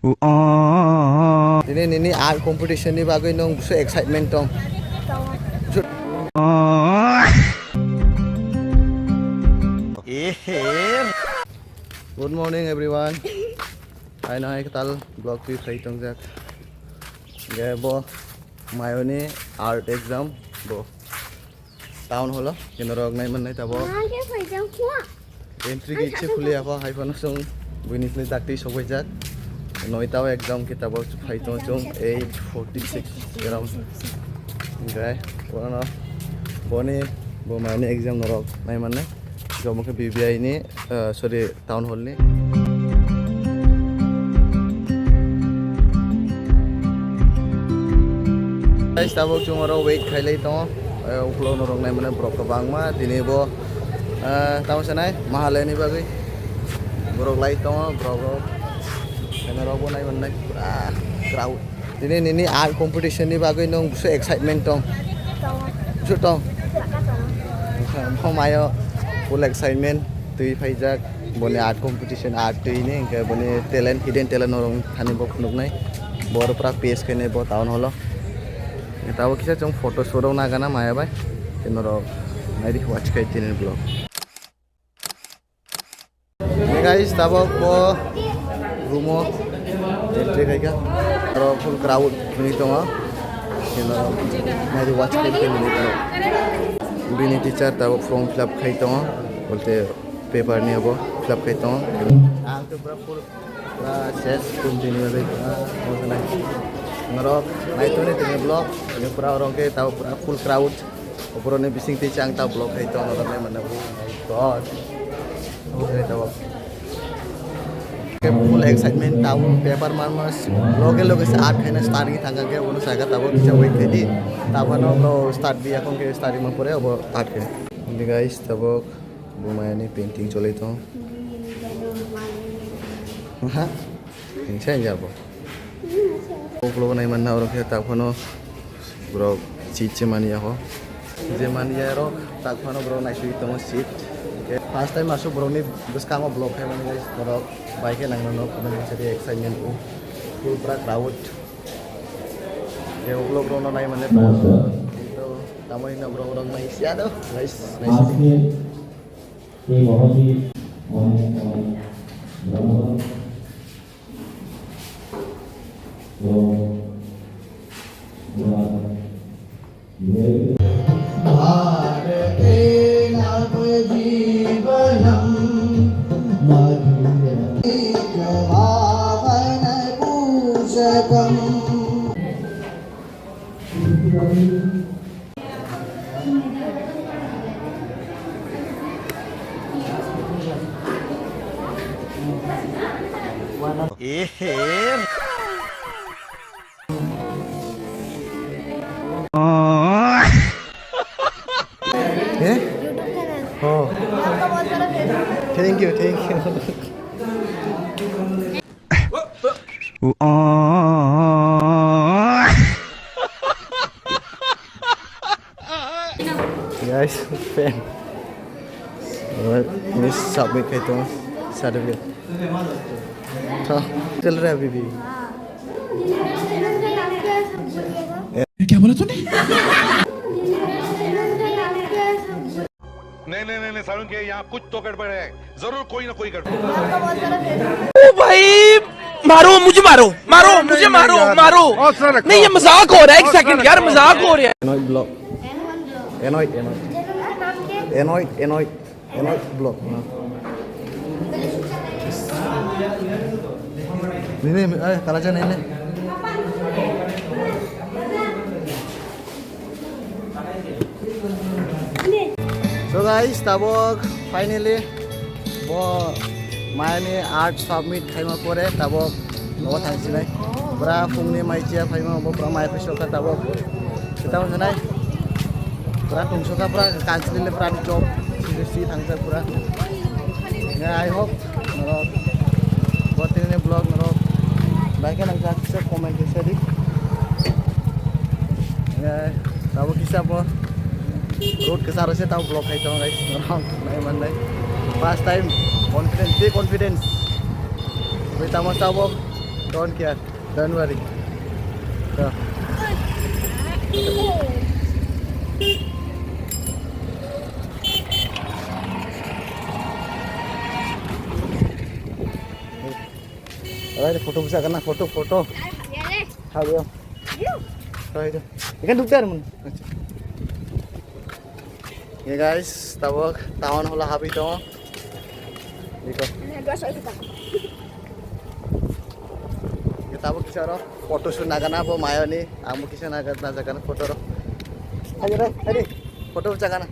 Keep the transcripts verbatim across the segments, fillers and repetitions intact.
Tini nini art competition ni bagwi nwng busu excitement tong? Good morning everyone. Hai nai katal vlog twi khai tongjak. Ge bo mayoni art exam bo. Town hall o, kinorok nai mannai tabo. Entry gate se khuli ako, hai phano chwng buini slai dakti sokbaijak. Noita o exam khe tabo phai tongo chwng eight forty six around. Hingkhe bono, boni, bo mayoni exam norok nai mannai. Jomo khe B B I ni, ah, sorry, Town hall ni. Guys, tabuk chwng oro wait khailai tongo. Eh, ukulok norok nai mane borok kwbangma. Tini bo, eh, tamo sanai Mahalaya ni bagwi borok lai tongo, borok rok. Eno rok bo nai mannai pura crowd. Tini nini art competition ni bagwi nwng busu excitement tong? Tongo. Busu tong? Tongo. Bo mayo full excitement, twi phaijak, boni art competition, art twi ni, hingke boni talent, hidden talent norok thani bo phunuknai. Bo oro pura pace khainai bo town hall o. Tabo kisa chwng photo shoot rok nagana maya bai. Tei norok naidi watch khai tini vlog. Hey guys, tabok bo room o entry khaikha. Aro full crowd wngwi tongo. Keno naidi watch khai khai nini tongo. Bini teacher tabok form fill up khai tongo. Bolte paper ni abo fill up khai tongo. Ang to pura full, pura ses continue bai pura mosanai. Norok naitoni tini vlog, ini pura orang ke tabok pura full crowd. Oboroni bising twi chang ta vlog khai tongo, norok nai mano. Oh my God. Obo khai tabok. Ke full excitement ta paper marmas loge loge se art khaina start ni thangkha ke, uno saka tabok kisa wait khai di. Tabano bro start di, akon ke start ma pore obo art khai. Hindi guys, tabok bumaya ni painting cholai tongo. Ha? Hinsa hinsa bo. Uklogo nai manna oro khe ta phano borok seat se mani ya ho. Je mani ya rok ta phano borok naisugwi tongo seat. Hingke first time asuk borokni bwskango vlog khai mani guys, borok bai khe nang mano, kono mani sadi excitement o full pura crowd. Ke vlog rono nai mane to tamo hino borok rok nai sia do guys, nai sia. भारते नवजीवनं मधुरैकभावनपूजकम्। हैं? YouTube channel। हाँ। आपका बहुत सारा fan है। Thank you, thank you। Guys, fan. Ini submit khai tongo certificate. Tha, chal raha hai abhi bhi. ये क्या बोला तूने? नहीं, नहीं, नहीं, नहीं, सारुण के यहाँ कुछ तो गड़बड़ है, जरूर कोई ना कोई गड़बड़। ओ भाई, मारो, मुझे मारो, मारो, मुझे मारो, मारो। नहीं, ये मजाक हो रहा है, एक सेकंड यार, मजाक हो रहा है। Enoy vlog. Enoy, Enoy. Enoy, Enoy. Enoy vlog. Nini, eh, kalaja nini. So guys, tabok finally bo mayani art submit khaima pore tabok nogo thangsinai. Pura phungni mai chia phaima bo pura mai phisokha tabok. Kita sanai. Pura tungsokha pura kanchili le pura chop. Si si thangsa pura. Yeah, I hope norok bo tini vlog norok like and subscribe, comment kisa di. Ya, tabo kisa bo road kisa rose tabo vlog khai tongo guys. Norok nai mannai. First time confidence, be confidence. Bai tamo tabo Don't care, don't worry. So. Alright, photo bisa kana, photo, photo. Habyo. Habyo. Ikan dukte ar mun. Acha. Ye guys, tabok town hola habi tongo. Iko. Ye tabok kisa ro photo shoot nagana bo mayoni, amo kisa naga najagana photo ro. Ayo re, ayo re, photo chagana.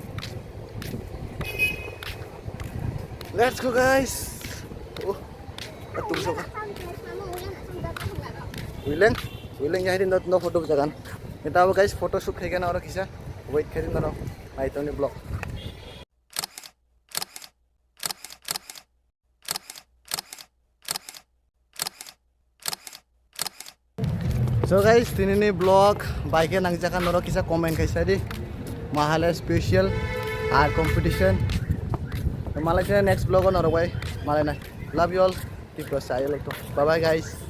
Let's go guys. Oh, atum soka. Wileng, wileng ya hari no photo jagan. Kita abo guys photo shoot khai kana oro kisa. Wait khai na ro. Naitoni vlog. So guys, tinini vlog bai khe nangjakha norok kisa comment khai sadi. Mahale special ar competition. Malai se next vlog o norok bai malai nai. Love you all. Tipra sai lek to. Bye bye guys.